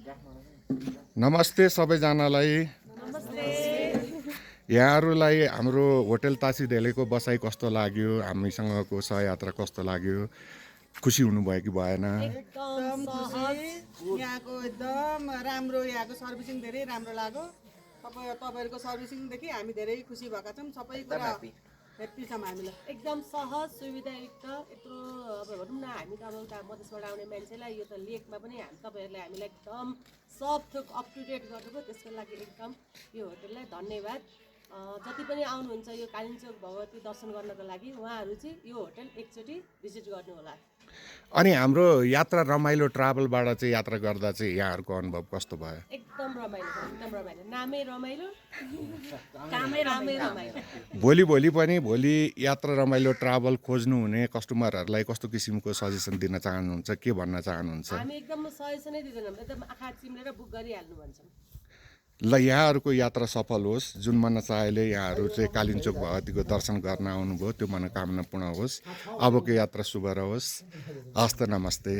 नमस्ते सबैजनालाई। यहाँहरूलाई हाम्रो होटल तासी ढेलेको बसाइ कस्तो लाग्यो, हामीसँगको सहयात्रा कस्तो लाग्यो, खुसी हुनुभयो कि भएन? एकदम सहज यहाँको एकदम राम्रो यहाँको सर्भिसिङ धेरै राम्रो लाग्यो तपाईहरुको सर्भिसिङदेखि हामी धेरै खुसी भएका छौं सबै कुरा ह्याप्पी छौं हामीलाई एकदम सहज सुविधायुक्त यत्रो अब भनौँ न हामी त अब उता मधेसबाट आउने मान्छेलाई यो त लेकमा पनि तपाईहरुले हामीलाई एकदम सब थोक अप टु डेट गर्नुभयो त्यसको लागि एकदम यो होटललाई धन्यवाद जति पनि आउनुहुन्छ यो कालिम्पोङ भगवती दर्शन गर्नको लागि उहाँहरू चाहिँ यो होटल एकचोटि भिजिट गर्नु होला। अनि हाम्रो यात्रा रमाइलो ट्राभलबाट चाहिँ यात्रा गर्दा चाहिँ यहाँहरूको अनुभव कस्तो भयो? एकदम रमाइलो नामै रमाइलो कामै रमाइलो। भोलि यात्रा रमाइलो ट्राभल खोज्नु हुने कस्टमरहरूलाई कस्तो किसिमको सजेसन दिन चाहनुहुन्छ, के भन्न चाहनुहुन्छ? हामी एकदम सजेसनै दिँदैनौँ, एकदम आँखा चिम्लेर बुक गरिहाल्नु भन्छौँ। ल यहाँहरूको यात्रा सफल होस्। जुन मनचाहेले यहाँहरू चाहिँ कालिम्पोङ भगवतीको दर्शन गर्न आउनुभयो त्यो मनोकामना पूर्ण होस्। अबको यात्रा शुभ रहोस्। हस्त नमस्ते।